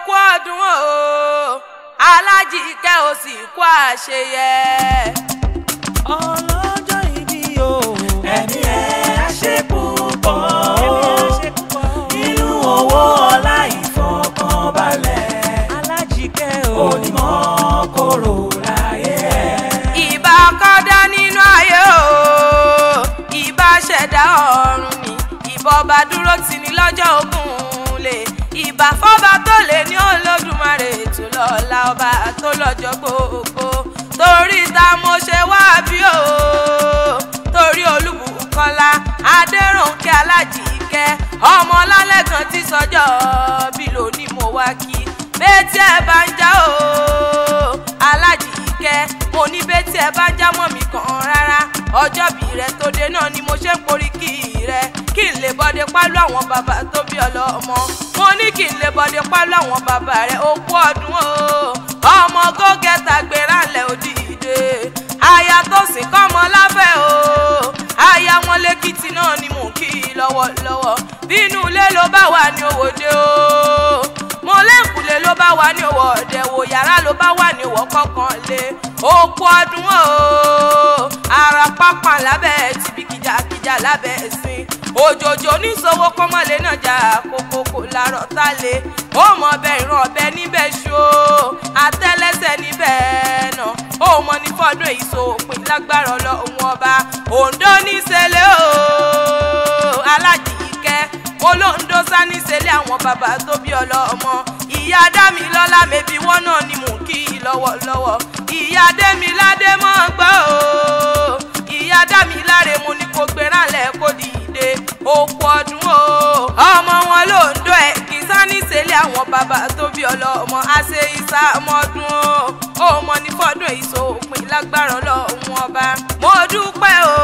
Kú ọdún o, Alájíkẹ́ ò sì kú àṣeyẹ. Ọlọ́jọ́ ìbí o, ẹ̀mí ẹ̀ á ṣe púpọ̀ nínú owó ọlá ìfọkànbalẹ̀. Alájíkẹ́ o, onímọ̀ kóró láyé ẹ̀. Ìbà kọ́dá nínú ayé o, ìbà ṣẹ̀dá ọ̀run ni, ìbà ọba dúró tì ní lọ́jọ́ ogun lè, ìbà fọ́ba tó lè ní Olódùmarè tó lọ́la ọba tó lọ́jọ́ gbogbo. Torí ta mo ṣe wá bí o, torí Olúbùkọ́lá Adéròǹkẹ́ Alájíkẹ́ ọmọ lálẹ́kan tí sọjọ́ bí lónìí mo wá kí. Bẹ́tí ẹ bá ń já o, Alájíkẹ́, mo ní bẹ́tí ẹ bá ń já mọ́ mi kàn rárá. Ọjọ́ bí rẹ tó dé náà ni mo ṣe ń porí kí rẹ, kí n lè bọ́dé pálọ́ àwọn bàbá tó bí ọlọ́mọ. Mo ní kí n lè bọ́dé pálọ́ àwọn bàbá rẹ, ó kú ọdún o. Ọmọ gógẹ́ta gbéra ńlẹ̀ òdìdé, aya tó sì kọ́mọ láfẹ́ o. Aya wọn lẹ́kìtì náà ni mò ń kí lọ́wọ́lọ́wọ́. Bínú ilé ló bá wà ní òwòde o, mo lẹ́kùlé ló bá wà ní òwò ọ̀dẹ̀ wò, yàrá ló bá wà ní òwò kọ̀ọ̀kan lé. Ó kú ọdún o, ara pápá lábẹ́ tìbí kìjàkìjà lábẹ́ ẹ̀sìn. Òjòjò oníṣòwò kọ́mọ́lé náà jà kókókó lárọ̀ tá lé. Ó mọ ọbẹ̀ ìran ọbẹ̀ níbẹ̀ ṣó, àtẹ́lẹsẹ̀ níbẹ̀ náà. Ó mọ ní fọ́dún èyí sópin lágbára Ọlọ́run ọba. Oǹdó níṣẹ́lẹ̀ o, Alájíkẹ́, mo lóńdó sá níṣẹ́lẹ̀ àwọn bàbá tó bí ọlọ́mọ. Ìyá Dámilọ́lá mẹ́bí wọ́n náà ni mò ń kí lọ́wọ́lọ́wọ́. Ìyá Démiládé mọ́ gbọ́ o, ìyá Dámiláre mo ní kó gbéra lẹ̀ kó dìde. Òkú ọdún o, ọmọ wọn lóńdó ẹ̀ kì í sá níṣẹ́lẹ̀ àwọn bàbá tó bí ọlọ́mọ. Àṣẹ ìsá ọmọdún o, ó mọ ní fọ́dún èyí sópin lágbára Ọlọ́run ọba. Mo dúpẹ́ o,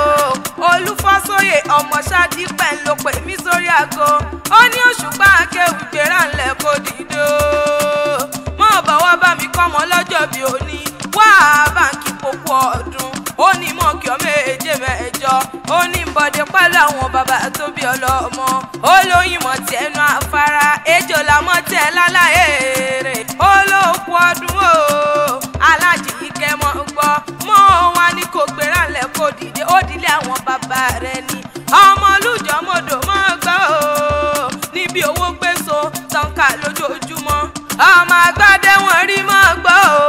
Olúfọ́sóyè ọmọ Ṣádípẹ̀ ló pè mí sórí aago. Ó ní Òṣùpá akéwì gbéra ńlẹ̀ kó dìde o. Mọ́ bọ̀wọ́ bá mi kọ́mọ lọ́jọ́ bí òní, wá báńkì pópó ọdún. Ó ní mọ́ kí ọ méje mẹ́jọ, ó ní bọ́dé pẹ̀lú àwọn bàbá tó bí ọlọ́mọ. Ó lóyún mọ̀ tí ẹnu afárá, ejò làmọ́ tí ẹ láláyèrè. Ó lóòkù ọdún o, Alájíkẹ́ mọ́ gbọ́. Mọ́ wa ní kò gbéra ńlẹ̀ kó dìde, ó dilé àwọn bàbá rẹ̀ ni. Ọmọ olùjọ́mọdò mọ́ gbọ́ o, níbi owó gbèsò tọ́ka lójoojúmọ́. Ọmọ àgbàdé wọn rí mọ́ gbọ́ o,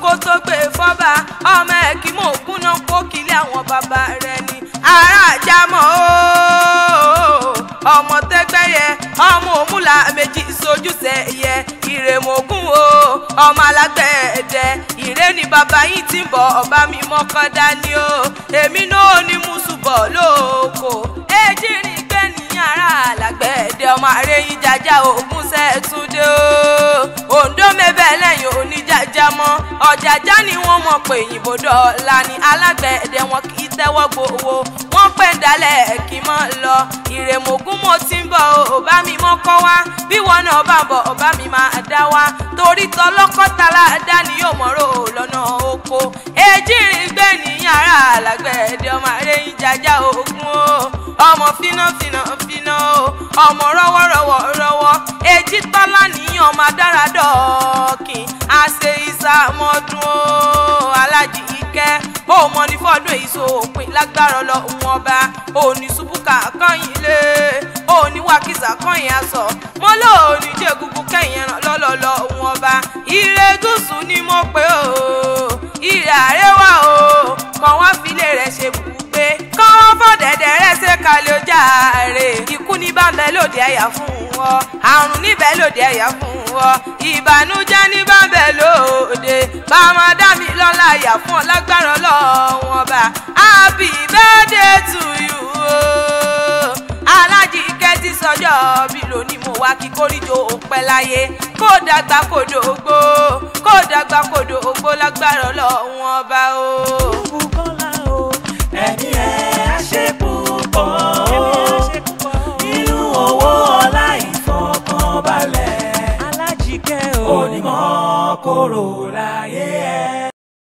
kó tó gbé fọ́ba. Ọmọ ẹ̀kí mọ̀ ògúnná kó kílé àwọn bàbá rẹ̀ ni. Ará àjámọ̀ o, ọmọ tẹ́gbẹ́yẹ, ọmọ òmùlà méjì sojúṣe yẹ. Ìrèmọ̀gùn o, ọmọ alágbẹ̀dẹ, ìrè ni bàbá yín ti ń bọ̀, ọba mi mọ́kàn dání o. Èmi náà ní mùsùlùmọ̀ lóko. Èjìrìn gbé ní yàrá alágbẹ̀dẹ, ọmọ àrẹ́yìn jàjà ògùn sẹ́ẹ̀túndé o. Oǹdó mẹ́bẹ̀ lẹ́yìn oníjàjà mọ́, ọ̀jàjà ni wọ́n mọ̀ pé òyìnbó dọ́là ni. Alágbẹ̀dẹ wọn kì í tẹ́wọ́ gbowó, wọ́n pẹ́ ń dalẹ̀ kí mọ́ lọ. Ìrèmọ̀gùn mo ti ń bọ̀ o, bá mi mọ́kọ́ wá, bí wọn náà bá bọ̀ ọba mi máa dá wá. Torí tọlọ́kọ́tàlá dání yóò mọ̀rọ̀ lọ́nà oko. Èjìrìn gbé ní yàrá alágbẹ̀dẹ, ọmọ àrẹ́yìn jàjà ògùn o. Ọmọ fíná fíná fíná o, ọmọ rọwọ́ rọwọ́ rọwọ́. Èjì tọ́lá níyàn ọmọ adára dọ́ọ̀kìn, àṣẹ ìsàmọ́dún o, Alájíkẹ́. Ó mọ ní fọ́dún èyí sópin lágbára Ọlọ́run ọba. Òní ṣubúkà kọ́yìn lé, òní wákìsà kọ́yìn aṣọ. Mo lóòní jẹ́gungun kẹ́yìn ẹran lọ́lọ́lọ́ òun ọba. Ire gúúsù ni mo pè o, ire àríwá o, kàn wá filé rẹ̀ ṣe bùgbé. Kàn wọ́n fọ̀dẹ̀dẹ̀ rẹ̀ ṣe kalẹ̀ ọjà rè. Ikú ní bá ń bẹ lóde ẹ̀yà fún ọ, àrùn níbẹ̀ lóde ẹ̀yà fún ọ, ìbànújẹ́ ní bá ń bẹ lóde. Bàmọ́ Dámilọ́lá ẹ̀yà fún ọ lágbára Ọlọ́run ọba. Happy birthday to you o. Alájíkẹ́ ti sọjọ́ bí lónìí mo wá kí kórìjò pẹ́ láyé. Kó dàgbà kó dògbò, kó dàgbà kó dògbò lágbára Ọlọ́run ọba o. Olúbùkọ́lá o, ẹ̀mí ẹ̀ á ṣe púpọ̀ nínú owó ọlá ìfọkànbalẹ̀. Alájíkẹ́ o, onímọ̀ kóró láyé.